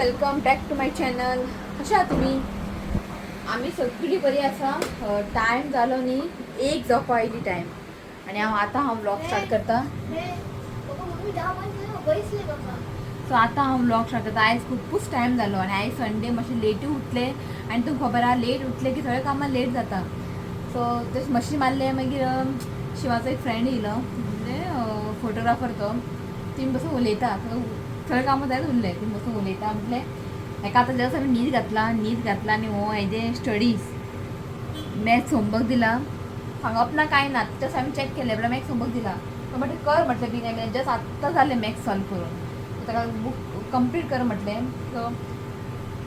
Welcome back to my channel. कशा आहात तुमी? आमी सगळीं बरी आसा. टायम जालो न्ही एक जावपा आयली टायम आनी हांव आतां हांव व्लॉग स्टार्ट करता. सो आतां हांव व्लॉग स्टार्ट करता. आयज खुबूच टायम जालो आनी आयज संडे, मातशें लेटूय उठले आनी तुमकां खबर आहा, लेट उठले की सगळें कामां लेट जाता. सो तशें मशीन मारलें, मागीर शिवाचो एक फ्रेंड येयलो, म्हणजे फोटोग्राफर तो. तिमी बसून उलयता. सो सगळें कामां जायत उरलें, तिमी बसून उलयता. म्हटलें हेका आतां जस्ट आमी न्हीद घातला, न्हीद घातला आनी हो हेजे स्टडीज मॅथ्स होमवर्क दिला. सांगप ना कांय ना, जस्ट आमी चॅक केलें म्हळ्यार मॅथ्स होमवर्क दिला. तो म्हटलें कर म्हटलें बेगीन, जस्ट आत्तां जालें मॅथ्स सॉल्व करून. सो ताका बूक कंप्लीट कर म्हटलें. सो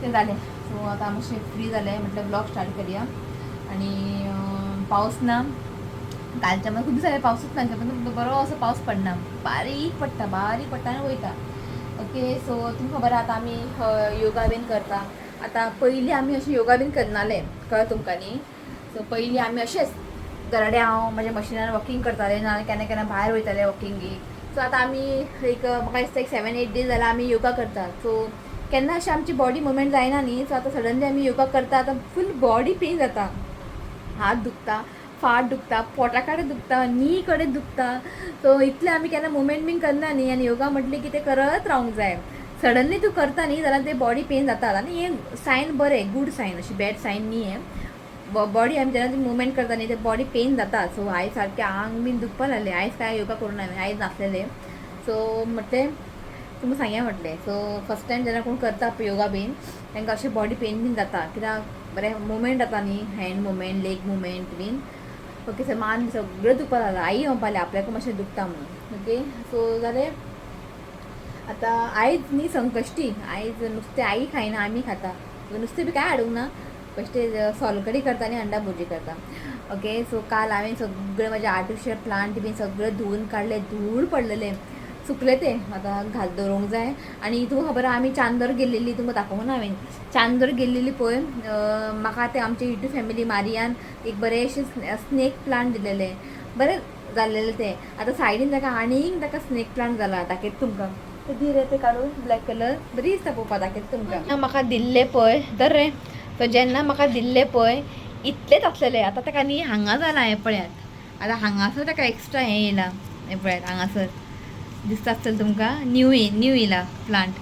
तें जालें. सो आतां मातशें फ्री जालें, म्हटलें ब्लॉग स्टार्ट करया. आनी पावस ना कालच्या, मागीर खूब दीस जाले पावसूच ना. पण बरो असो पावस पडना, बारीक पडटा, बारीक पडटा आनी वयता. ओके, सो तुमकां खबर आहा, आतां आमी योगा बीन करता. आतां पयलीं आमी अशें योगा बीन करनाले, कळ्ळें तुमकां न्ही? सो पयलीं आमी अशेंच घराडे हांव म्हाज्या मशिनार वॉकींग करतालें, ना केन्ना केन्ना भायर वयतालें वॉकिंगेक. सो आतां आमी एक म्हाका दिसता एक 7-8 दीस जाल्यार आमी योगा करतात. सो केन्ना अशें आमची बॉडी मुवमेंट जायना न्ही. सो आतां सडनली आमी योगा करता, आतां फूल बॉडी पेन जाता, हात दुखता, फाट दुखता, पोटा कडेन दुखता, नी कडेन दुखता. सो इतलें आमी केन्ना मुवमेंट बीन करना न्ही. आनी योगा म्हटलें की तें करत रावंक जाय. सडनली तूं करता न्ही जाल्यार ते बॉडी पेन जाता. आनी हें सायन बरें, गूड सायन, अशी बॅड सायन न्ही हें. बॉडी आमी जेन्ना ती मुवमेंट करता न्ही, ते बॉडी पेन जाता. सो आयज सारकें आंग बीन दुखपाक लागलें. आयज काय योगा करूं ना हांवें, आयज नासलेलें. सो म्हटलें तुमकां सांगया म्हटलें. सो फर्स्ट टायम जेन्ना कोण करता योगा बीन, तांकां अशें बॉडी पेन बीन जाता, कित्याक बरें मुवमेंट जाता न्ही, हँड मुवमेंट, लेग मुवमेंट बीन. ओके सर, मान सगळें दुखपाक लागलां. आई म्हणपाक आपल्याक मातशें दुखता म्हणून. ओके, सो जालें. आतां आयज न्ही संकश्टी. आयज नुस्तें आई खायना, आमी खाता. नुस्तें बी कांय हाडूंक ना, बेश्टे सोलकडी करता आनी अंडा भुरजी करता. ओके, सो काल हांवें सगळे म्हजे आर्टिफिशियल प्लांट बीन सगळे धुवून काडले. धूळ पडलेले, सुकले ते, आतां घाल दवरूंक जाय. आनी तुमकां खबर आहा, आमी चांदर गेल्लेली, तुमकां दाखोवंक ना हांवें. चांदर गेल्लेली पळय, म्हाका ते आमचे युट्यूब फॅमिली मारियान एक बरेंशें स्नेक प्लांट दिलेले. बरें जाल्लेलें तें. आतां सायडीन ताका आनीक ताका स्नेक प्लांट जाला. दाखयता तुमकां ते. दी रे ते काडून. ब्लॅक कलर बरी दिसता पळोवपाक. दाखयता तुमकां. म्हाका दिल्ले पळय तर रे, सो जेन्ना म्हाका दिल्ले पळय इतलेच आसलेले. आतां ताका न्ही हांगा जालां, हें पळयात. आतां हांगासर ताका एक्स्ट्रा हें येयलां. हें पळयात, हांगासर दिसता आसतलें तुमकां. न्यू न्यू येयला प्लांट,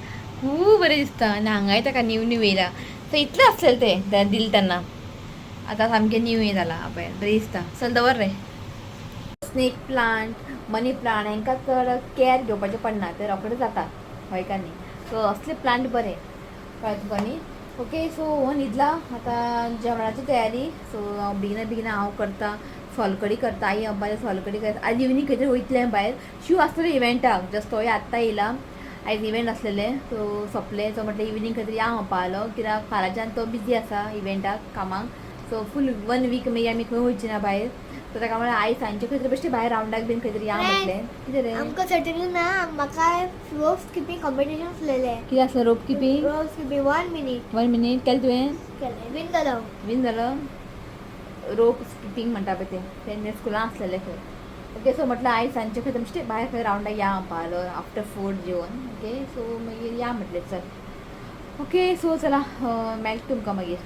खूब बरें दिसता. आनी हांगाय ताका न्यू न्यू येयला. सो इतलें आसलेलें तें दिलें तेन्ना, आतां सामकें न्यू हें जालां. पळय, बरें दिसता. चल दवर रे. स्नेक प्लांट, मनी प्लांट हांकां चड कॅर घेवपाचें पडना, ते रोखडे जाता, हय का न्ही? सो असले प्लांट बरे, कळ्ळें तुका न्ही? ओके, सो हो न्हिदला. आतां जेवणाची तयारी. सो हांव बेगिना बेगिना हांव करता, सोलकडी करता. आई म्हणपाचें सोलकडी करता. आयज इवनींग खंय तरी वयतलें भायर. शिव आसतलो इव्हेंटाक, जस्ट तोय आत्तां येयला. आयज इव्हेंट आसलेलें, सो सोंपलें. सो म्हटलें इवनींग खंय तरी या म्हणपा आलो, कित्याक फाल्यांच्यान तो बिजी आसा इव्हेंटाक कामाक. सो फूल वन वीक मागीर आमी खंय वयची ना भायर. सो ताका म्हळ्यार आयज सांजचे खंय तरी बेश्टे भायर रावंडाक बीन खंय तरी या म्हटलें. कितें रे? आमकां सर्टिफिकेट ना. म्हाका रोप स्किपींग कॉम्पिटिशन आसलेलें. कितें आसलें रोप skipping? Rope skipping 1 minute. 1 minute केलें तुवें? केलें, विन जालो. विन जालो. रोप स्किपींग म्हणटा पळय तें, तेन्ना स्कुलान आसलेलें खंय. ओके, सो म्हटलें आयज सांजचे खंय बेश्टे भायर खंय रावंडाक या म्हणपा आलो आफ्टर फूड जेवन. ओके, सो मागीर या म्हटलें, चल. ओके, सो चला, मेळटा तुमकां मागीर.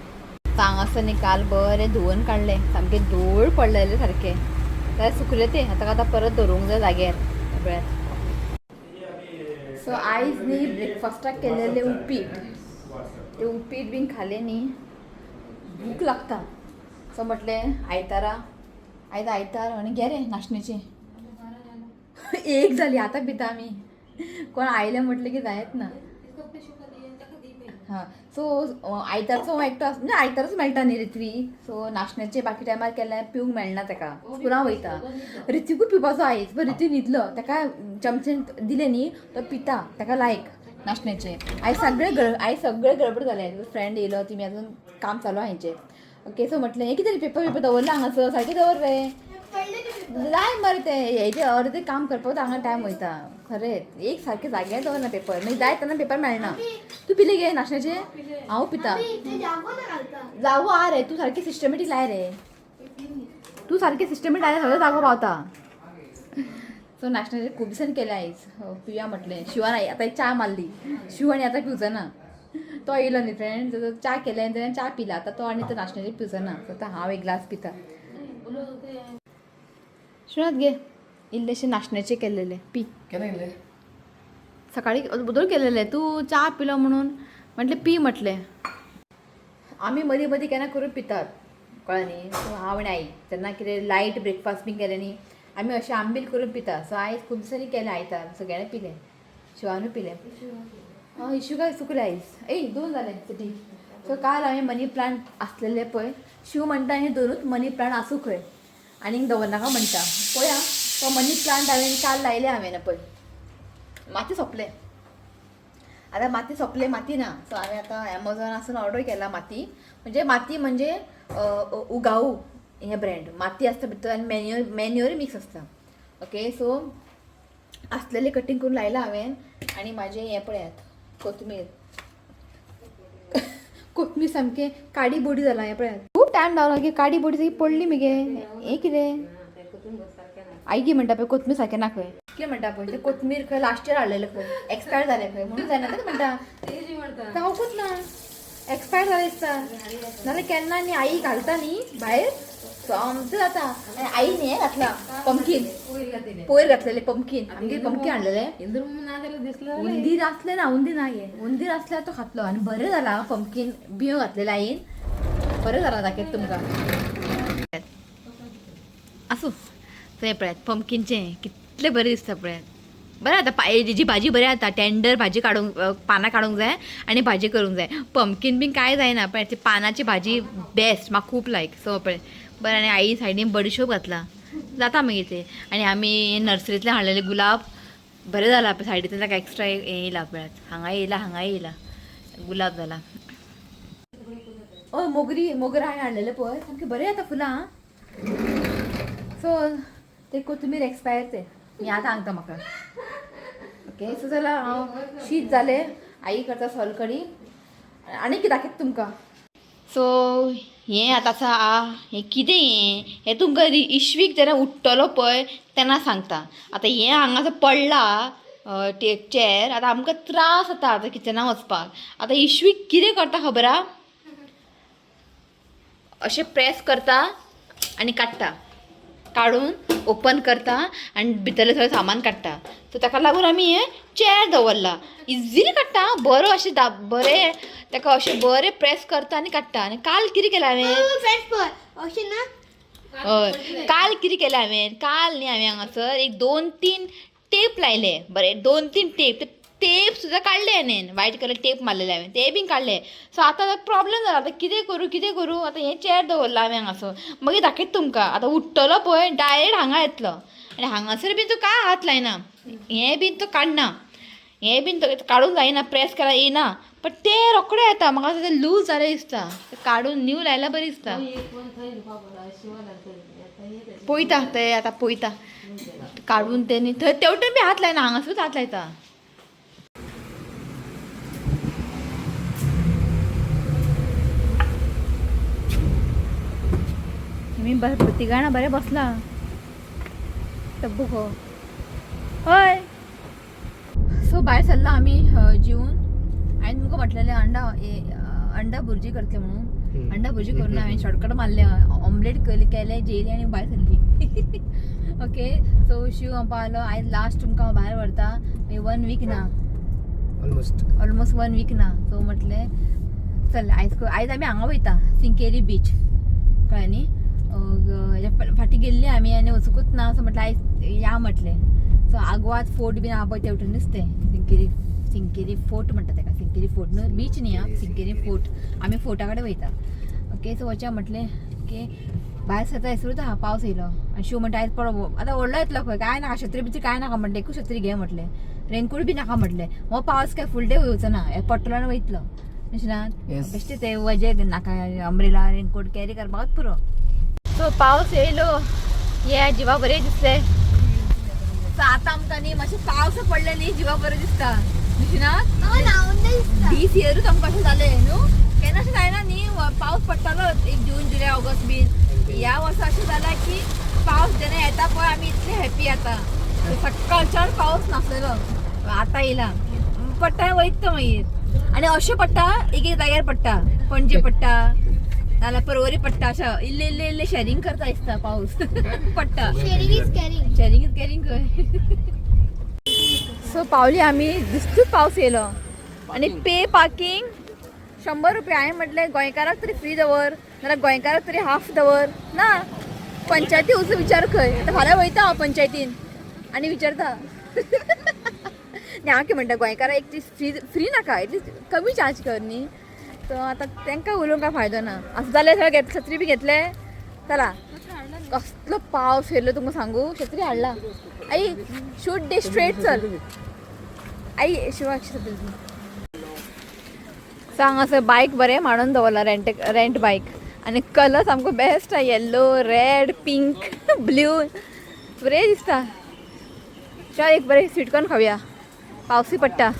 हांगासर न्ही काल बरें धुवन काडलें, सामकें धूळ पडलेलें सारकें. जाल्यार सुकलें तें. आतां आतां परत दवरूंक जाय जाग्यार पळयात. सो आयज न्ही ब्रेकफास्टाक केलेलें उपीट, ते उपीट बीन खालें न्ही, भूक लागता. सो म्हटलें आयतारा, आयज आयतार आनी घे रे नाशण्याचे. एक जाली, आतां पिता आमी. कोण आयलें म्हटलें की जायत ना. हां, सो आयतारचो हांव एकटो म्हणजे आयतारच मेळटा न्ही ऋत्वी. सो नाशण्याचे बाकी टायमार केल्यार पिवंक मेळना ताका, स्कुलां वयता. ऋत्विकूय पिवपाचो आयज, पण ऋत्विक न्हिदलो. ताका चमचेन दिलें न्ही, तो पिता, ताका लायक नाशण्याचे. आयज सगळे गडबड जाले. फ्रेंड येयलो, तुमी अजून काम चालू आहा. ओके, सो म्हटलें हें कितें पेपर पेपर दवरला हांगासर, सारकें दवर रे. लाय मरे ते हेजे अर्दे काम करपाक हांगा टायम वयता. खरें, एक सारकें जाग्यार दवरना पेपर, मागीर जाय तेन्ना पेपर मेळना. तूं पिले गे नाशण्याचे? हांव पिता. जागो आ रे. तूं सारकें सिस्टमॅटीक लाय रे. तूं सारकें सिस्टमॅटीक लाय, सगळें जागो पावता. सो नाशण्याचे खूब दिसांनी केले, आयज पिवया म्हटलें. शिवान आतां च्या मारली शिव आनी आतां पिवचो ना. तो येयलो न्ही फ्रेंड, च्या केले आनी तेणें च्या पिला. आतां तो आनी तो नाशण्याचे पिवचो ना, सो आतां हांव एक ग्लास पिता. शिवनाथ घे, इल्लेशे नाशण्याचे केलेले पी. केन्ना येयले? सकाळी बदल केलेले. तूं च्या पिलो म्हणून म्हटलें पी म्हटलें. आमी मदीं मदीं केन्ना करून पितात, कळ्ळें न्ही. सो हांव आनी आई जेन्ना कितें लायट ब्रेकफास्ट बीन केलें न्ही, आमी अशें आंबील करून पिता. सो आयज खूब दिसांनी केलें, आयतार सगळ्यांनी पिलें, शिवानूय पिलें. हय, इशू काय चुकले आयज. ए दोन जाले सिटी. सो काल हांवें मनी प्लांट आसलेले पळय, शिव म्हणटा हे दोनूच मनी प्लांट आसूं खंय, आनीक दवरनाका म्हणटा. पळया, तो मनी प्लांट हांवें काल लायले. हांवें पळय माती सोंपले, आतां माती सोंपले, माती ना. सो हांवें आतां एमेझॉनासून ऑर्डर केला माती. म्हणजे माती म्हणजे उगाऊ हे ब्रँड माती आसता भितर आनी मॅन्युअर मॅन्युअर मिक्स आसता. ओके, सो आसलेले कटींग करून लायला हांवें. आनी म्हाजें हें पळयात, कोथमीर. कोथमीर सामकें काडी बोडी जाला. हें पळयात, खूब टायम लागलो की काडी बोडी सारकी पडली मगे. हें कितें आई की म्हणटा पळय, कोथमीर सारकें ना खंय. कितें म्हणटा पळय, ते कोथमीर खंय लास्ट इयर हाडलेलें खंय, एक्सपायर जालें खंय, म्हणून जायना तें म्हणटा. जावकूच ना, एक्सपायर जालें दिसता. नाल्यार केन्ना न्ही आई घालता न्ही भायर, सोमतें जाता. आनी आई न्ही हें घातलां पंपकीन, पयर घातलेलें पंपकीन, आमगेर पंपकीन हाडलेलें. उंदीर आसले ना, उंदीर ना गे, उंदीर आसल्यार तो खातलो. आनी बरें जाला पंपकीन बियो घातलेलें आईन, बरें जाला. दाखयता तुमकां. आसूं, थंय पळयात पंपकीनचें कितलें बरें दिसता पळयात. बरें आतां हेजी भाजी बरें जाता. टेंडर भाजी काडूंक, पानां काडूंक जाय आनी भाजी करूंक जाय. पंपकीन बीन कांय जायना, पण ती पानाची भाजी बेस्ट, म्हाका खूब लायक. सो पळय बरें. आनी आई सायडीन बडिशोप घातला, जाता मागीर ते. आनी आमी नर्सरींतल्यान हाडलेले गुलाब बरें जाला. सायडींतल्यान ताका एक्स्ट्रा हें येयला पळयात, हांगा येयला, हांगा येयला गुलाब जाला. हय, मोगरी, मोगरा हांवें हाडलेले पळय, सामकें बरें जाता फुलां. सो ते कोथमीर एक्सपायर ते मी आतां सांगता म्हाका. ओके, सो जाल्यार हांव शीत जालें, आई करता सोलकडी. आनी कितें दाखयता तुमकां. सो हें आतां आसा, हें कितें, हें हें तुमकां इश्वीक जेन्ना उठ्ठलो पळय तेन्ना सांगता. आतां हें हांगासर पडला चॅर, आतां आमकां त्रास जाता आतां किचनाक वचपाक. आतां इश्वीक कितें करता खबर आहा, अशें प्रेस करता आनी काडटा, काडून ओपन करता आनी भितरलें सगळें सामान काडटा. सो ताका लागून आमी हें चॅर दवरला. इजिली काडटा बरो, अशें बरें ताका अशें बरें प्रेस करता आनी काडटा. आनी काल कितें केलें हांवें? फ्रेंड्स पळय, अशें ना. हय, काल कितें केलें हांवें, काल न्ही हांवें हांगासर एक 2-3 टेप लायले बरें, 2-3 टेप, ते टेप सुद्दां काडले हांवें, वायट कलर टेप मारलेले हांवें, ते बीन काडले. सो आतां प्रॉब्लम जाला, आतां कितें करूं कितें करूं. आतां हें चॅर दवरलां हांवें हांगासर, मागीर दाखयता तुमकां. आतां उठ्ठलो पळय डायरेक्ट हांगा येतलो आनी हांगासर बीन तो काय हात लायना, हें बीन तो काडना, हें बीन तो काडूंक जायना, प्रेस केल्यार येयना, पण ते रोखडे येता. म्हाका ते लूज जालें दिसता, ते काडून न्यू लायल्यार बरें दिसता. पळयता ते आतां, पळयता काडून ते न्ही थंय तेवटेन बी हात लायना, हांगासरूच हात लायता. मी तिगां बरें बसला टब्बू खो. हय, सो भायर सरला आमी जेवन. हांवें तुमकां म्हटलेलें अंडा अंडा भुर्जी करतले म्हणून. अंडा भुर्जी करून हांवें शॉर्टकट मारलें, ऑमलेट केलें, जेयलें आनी भायर सरली. ओके, सो शिव म्हणपा लागलो आयज लास्ट तुमकां हांव भायर व्हरता, मागीर 1 वीक ना. ऑलमोस्ट. ऑलमोस्ट 1 वीक ना. सो म्हटलें चल आयज आयज आमी हांगा वयता, सिंकेरी बीच, कळ्ळें न्ही. हेज्या फाटीं गेल्ली आमी आनी वचुकूच ना. सो म्हटलें आयज या म्हटलें. सो आगवाद फोर्ट बीन आहा पळय तेवटेनूच तें, सिंकेरी, सिंकेरी फोर्ट म्हणटा तेका, सिंकेरी फोर्ट न्हू, बीच न्ही आं, सिंकेरी फोर्ट. आमी फोर्टा कडेन वयता. ओके, सो वच्या म्हटलें. ओके, भायर सरता हेसरूच आहा पावस येयलो. आनी शिव म्हणटा आयज पडो, आतां व्हडलो येतलो खंय, कांय नाका शत्री बित्री कांय नाका म्हटलें, एकूच शत्री घे म्हटलें, रेनकोट बी नाका म्हटलें. हो पावस काय फूल डे येवचो ना, हे पडटलो आनी वयतलो. अशें ना, बेश्टें ते वजें नाका, अम्ब्रेला रेनकोट कॅरी करपाकूच पुरो. सो पावस येयलो, ये जिवा बरें दिसलें. सो आतां आमकां न्ही मातशें पावस पडले न्ही जिवा बरें दिसता. निशिनाथ, म्हाका न्हांवन दिसता. दीस इयरूच आमकां अशें जालें न्हू, केन्ना अशें जायना न्ही. पावस पडटालो एक जून जुलय ऑगस्ट बीन. ह्या वर्सा अशें जालां की पावस जेन्ना येता पळय आमी इतले हॅपी जाता. सकाळच्यान पावस नासलेलो, आतां येयला, पडटा वयता मागीर. आनी अशें पडटा एक एक जाग्यार पडटा, पणजे पडटा नाल्यार परवरी पडटा, अशें इल्ले इल्ले इल्ले शेअरिंग करता दिसता पावस पडटा. Sharing is caring. Sharing is caring खंय. सो पावली आमी, दिस्तूच पावस येयलो आनी पे पार्किंग 100 रुपया. हांवें म्हटलें गोंयकाराक तरी फ्री दवर, नाल्यार गोंयकाराक तरी हाफ दवर. ना, पंचायती वचून विचार खंय. आतां फाल्यां वयता हांव पंचायतीन आनी विचारता. आनी हांव कितें म्हणटा, गोंयकाराक एक दीस फ्री फ्री नाका, एटलीस्ट कमी चार्ज कर न्ही. सो आतां तांकां उलोवंक काय फायदो ना. आसूं जालें सगळें घेत, छत्री बी घेतले. चला, कसलो पावस येयलो तुमकां सांगू. छत्री हाडला. आई शूट डे स्ट्रेट चल. आई शिवाक छत्री. सो हांगासर बायक बरें मांडून दवरला, रेंट रेंट बायक. आनी कलर सामको बेस्ट आहा, येल्लो, रेड, पिंक, ब्लू, बरें दिसता. चल एक बरें स्वीट कॉर्न खावया, पावसूय पडटा.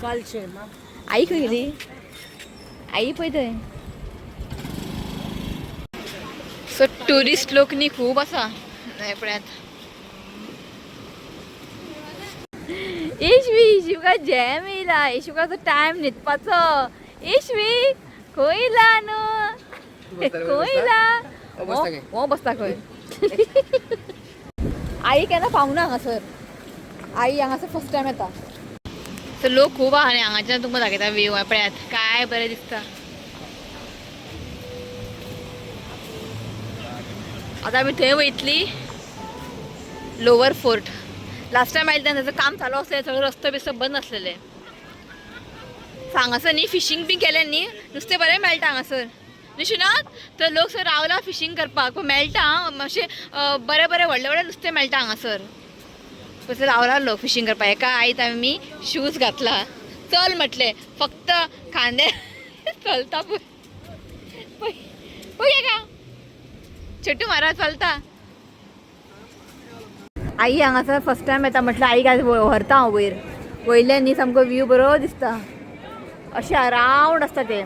आई खंय गेली? आई पळय थंय. सो ट्युरिस्ट लोक न्ही खूब आसा हे पळयात. येशवी, येशविका जॅम येयला. येशविकाचो टायम न्हिदपाचो. येशवी खंय येयला न्हू, खंय येयला? हो बसता खंय. आई केन्ना पावना हांगासर. आई हांगासर फर्स्ट टायम येता. सो लोक खूब आहा आनी हांगाच्यान तुमकां दाखयता व्यू. पळयात काय बरें दिसता. आतां आमी थंय वयतली, लोवर फोर्ट. लास्ट टायम आयले तेन्ना तेजो काम चालू आसलें, सगळे रस्तो बिस्तो बंद आसलेले. हांगासर न्ही फिशींग बी केलें न्ही, नुस्तें बरें मेळटा हांगासर न्ही शिनात. तर लोक सर रावला फिशींग करपाक, पूण मेळटा आं, मातशें बरें बरें व्हडलें व्हडलें नुस्तें मेळटा हांगासर. पयसो रावला लोक फिशींग करपाक. हेका आयत आमी शूज घातला, चल म्हटलें, फक्त खांदे चलता पळय पळय पळय का छोटू महाराज चलता. आई हांगासर फर्स्ट टायम येता म्हटल्यार आई काय व्हरता हांव वयर. वयल्यान न्ही सामको व्यू बरो दिसता, अशें रावंड आसता तें.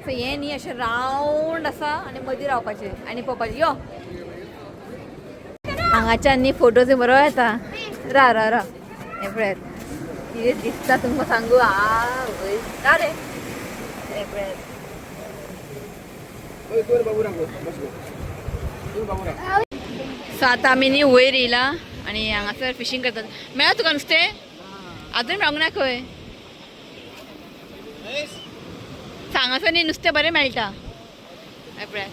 सो हें न्ही अशें रावंड आसा आनी मदीं रावपाचें आनी पळोवपाचें. यो हांगाच्यान न्ही फोटोज बरो येता. रा रा रा, हें पळयात कितें दिसता तुमकां सांगू. आ वयर रा रे, हें पळयात. सो आतां आमी न्ही वयर येयला आनी हांगासर फिशींग करतात. मेळ्ळा तुका नुस्तें? आजून मेळोंक ना खंय. हांगासर न्ही नुस्तें बरें मेळटा. हें पळयात.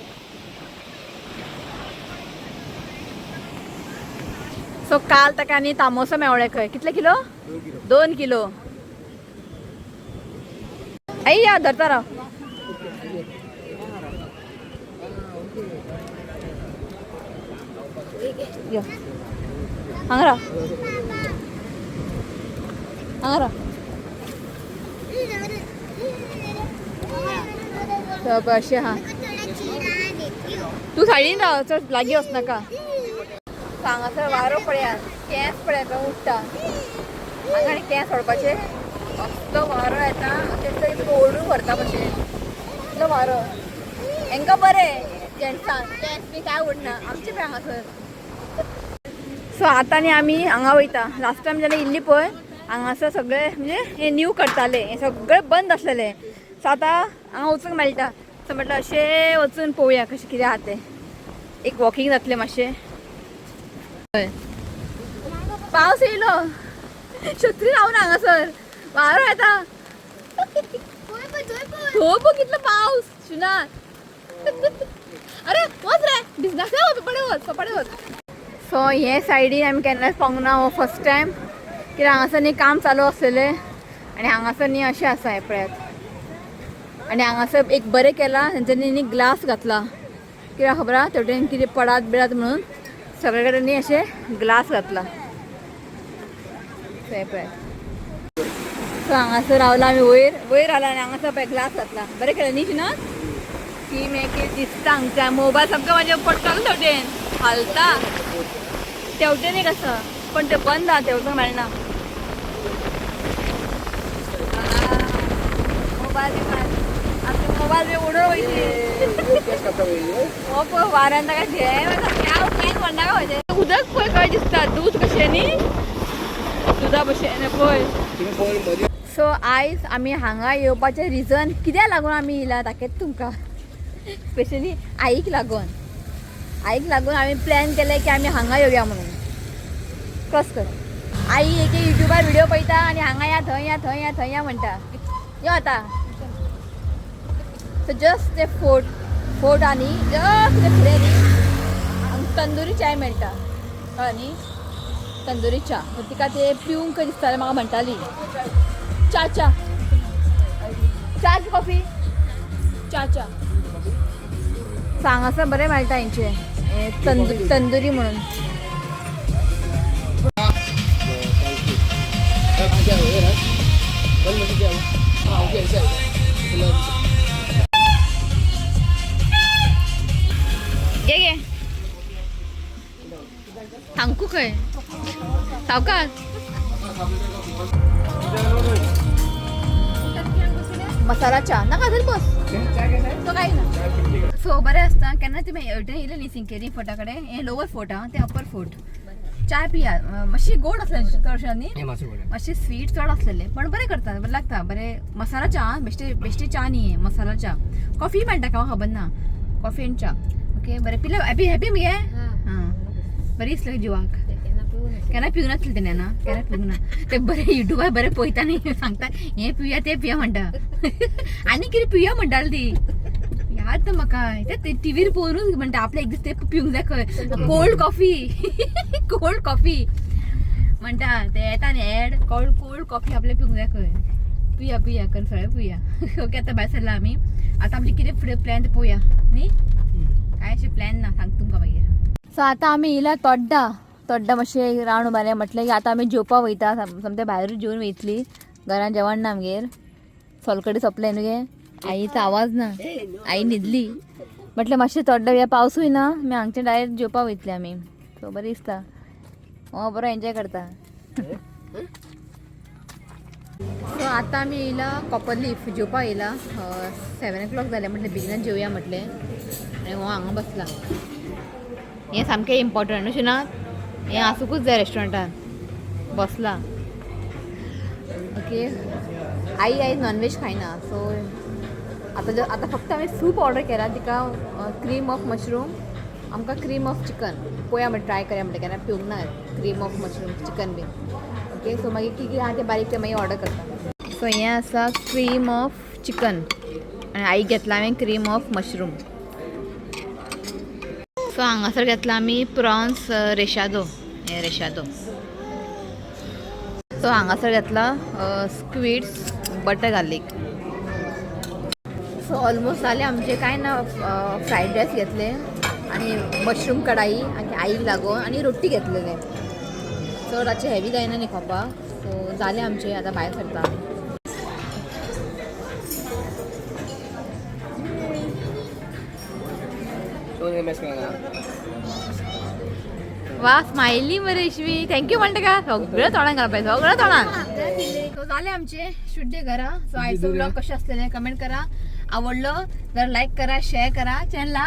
सो काल ताका न्ही तामोसो मेवळे खंय. कितले किलो? 2 किलो. आई या धरता राव. यो हांगा राव, हांगा राव. सो अशें आहा. तूं सायडीन राव, चड लागीं वचनाका. हांगासर वारो पळयात, केंस पळयात उडटा हांगा. आनी केंस सोडपाचे, असलो वारो येता, अशें तुका ओडून व्हरता कशें, इतलो वारो. हेंकां बरें जेंट्सांक केंस बी काय उडना, आमचे पळय हांगासर. सो आतां न्ही आमी हांगा वयता. लास्ट टायम जेन्ना इल्ली पळय हांगासर सगळे म्हणजे हे न्यू करताले, हें सगळें बंद आसलेलें. सो आतां हांगा वचूंक मेळटा. सो म्हटल्यार अशें वचून पळोवया कशें कितें आहा तें. एक वॉकिंग जातलें मातशें. हय, पावस येयलो, छत्री रावना हांगासर, वारो येता. थंय पळय कितलो पावस शुना. अरे वच रे, भिजनासलें, कपडे वच, कपडे वच. सो हे सायडीन आमी केन्नाच पावूंक ना, हो फर्स्ट टायम. कित्याक हांगासर न्ही काम चालू आसलेलें आनी हांगासर न्ही अशें आसा हें पळयात. आनी हांगासर एक बरें केलां तेंच्यांनी न्ही, ग्लास घातला. कित्याक खबर आहा, तेवटेन कितें पडात बिडात म्हणून सगळे कडेन न्ही अशें ग्लास घातला. हें पळयात. सो हांगासर रावला आमी, वयर वयर आला आनी हांगासर पळय ग्लास घातला. बरें केलें न्ही शिना की मे कितें दिसता हांगच्यान. मोबायल सामको म्हाजे पडटलो तेवटेन, हालता. तेवटेन एक आसा पण ते बंद आहा, तेवटेन मेळना. मोबायल बी आमचे मोबायल बी उडोवन वयतली. हो पळय वाऱ्यान ताका झेम येता. काय म्हणना म्हजें. उदक पळय कशें दिसता, दूद कशें न्ही, दुदा भशेन पळय. सो आयज आमी हांगा येवपाचें रिजन कित्याक लागून आमी येयला दाखयता तुमकां. स्पेशली आईक लागून, आईक लागून आमी प्लॅन केलें की आमी हांगा येवया म्हणून. क्रॉस कर. आई एक युट्यूबार व्हिडिओ पळयता आनी हांगा या थंय या थंय या थंय या म्हणटा. यो आतां. सो जस्ट ते फोर्ट फोर्ट आनी जस्ट ते फुडें न्ही हांगा तंदुरी चाय मेळटा, कळ्ळें न्ही? तंदुरी च्या. सो तिका ते पिवंक दिसतालें, म्हाका म्हणटाली च्या च्या च्या की कॉफी च्या च्या. सो हांगासर बरें मेळटा हेंचें हें तंदुरी म्हणून. घे घे सांगू खंय सावकाश. मसाला च्या नाका जर बस तो काय ना. सो बरें आसता केन्ना तुमी हेवटेन येयले न्ही सिंकेरी फोर्टा कडेन. हें लोवर फोर्ट आहा, तें अपर फोर्ट. चाय पिया. मातशी गोड आसलें चडशें न्ही, मातशें स्वीट चड आसलेलें, पण बरें करता, बरें लागता. बरें मसाला च्या बेश्टे बेश्टे च्या न्ही, मसाला च्या. कॉफी मेळटा का खबर ना. कॉफी आनी च्या. ओके बरें पिले. हॅपी हॅपी मगे. हां बरी दिसलें जिवाक. केन्ना पिवंक नासलें तेणें ना, केन्ना पिवंक ना ते. बरें युट्यूबार बरें पळयता न्ही, सांगता हें पिवया तें पिया म्हणटा. आनी कितें पिवया म्हणटाली ती, याद ना म्हाका. ते टिवीर पळोवनूच म्हणटा आपल्या एक दीस ते पिवंक जाय खंय. कोल्ड कॉफी, कोल्ड कॉफी म्हणटा ते येता न्ही एड कोल्ड कोल्ड कॉफी आपल्या पिवंक जाय खंय. पिया पिया कर सगळें पिया. ओके आतां भायर सरला आमी. आतां आमचे कितें फुडें प्लॅन ते पळोवया न्ही. काय अशें प्लॅन ना, सांगता तुमकां मागीर. सो आतां आमी येयला तोड्डा. तोड्डा मातशें रावंड मारलें म्हटलें की आतां आमी जेवपाक वयता. सामकें भायरूच जेवन वयतली, घरान जेवण ना आमगेर. सोलकडी सोंपलें न्हू गे. आईचो आवाज ना, आई न्हिदली. म्हटलें मातशें तोड्डा या, पावसूय ना, आमी हांगचे डायरेक्ट जेवपाक वयतली आमी. सो बरें दिसता, हो बरो एन्जॉय करता. सो आतां आमी येयला कॉपर लीफ जेवपाक येयला. 7 ओ क्लॉक जालें, म्हटलें बेगिनाच जेवया म्हटलें. आनी हो हांगा बसला. हें सामकें इम्पॉर्टंट अशें ना, हें आसूंकूच जाय रेस्टॉरंटान बसला. ओके आई आई नॉनव्हेज खायना. सो आतां आतां फक्त हांवें सूप ऑर्डर केला. तिका क्रीम ऑफ मशरूम, आमकां क्रीम ऑफ चिकन. पळोवया म्हटलें ट्राय करया म्हटलें, केन्ना पिवंक ना क्रीम ऑफ मशरूम चिकन बीन. ओके सो मागीर कितें कितें आहा तें बारीक तें मागीर ऑर्डर करता. सो हें आसा क्रीम ऑफ चिकन आनी आईक घेतला हांवें क्रीम ऑफ मशरूम. सो हांगासर घेतला आमी प्रॉन्स रेशादो, हें रेशादो. सो हांगासर घेतला squids butter garlic. So almost जालें आमचें. कांय ना, फ्रायड रायस घेतले आनी मशरूम कढाई आनी आईक लागून आनी रोटी घेतलेले. चड अशें हेवी जायना न्ही खावपाक. सो जालें आमचें, आतां भायर सरता आमी. वा स्मायली मरे इशवी, thank you म्हणटा का. सगळं तोंडान घालपाय, सगळं तोंडान. सो जालें आमचें शुद्ध घरा. सो आयचो ब्लॉग कशें आसलेलें कमेंट करा. आवडलो तर लायक करा, शेअर करा, चॅनला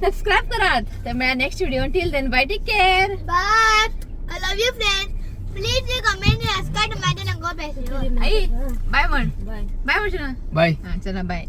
सबस्क्राईब करात. तर मेळा next video. Till then bye, take care. Bye. I love you friends. Please comment subscribe माझ्या नंबर. आई बाय म्हण, बाय म्हणशील ना? बाय. हां चला बाय.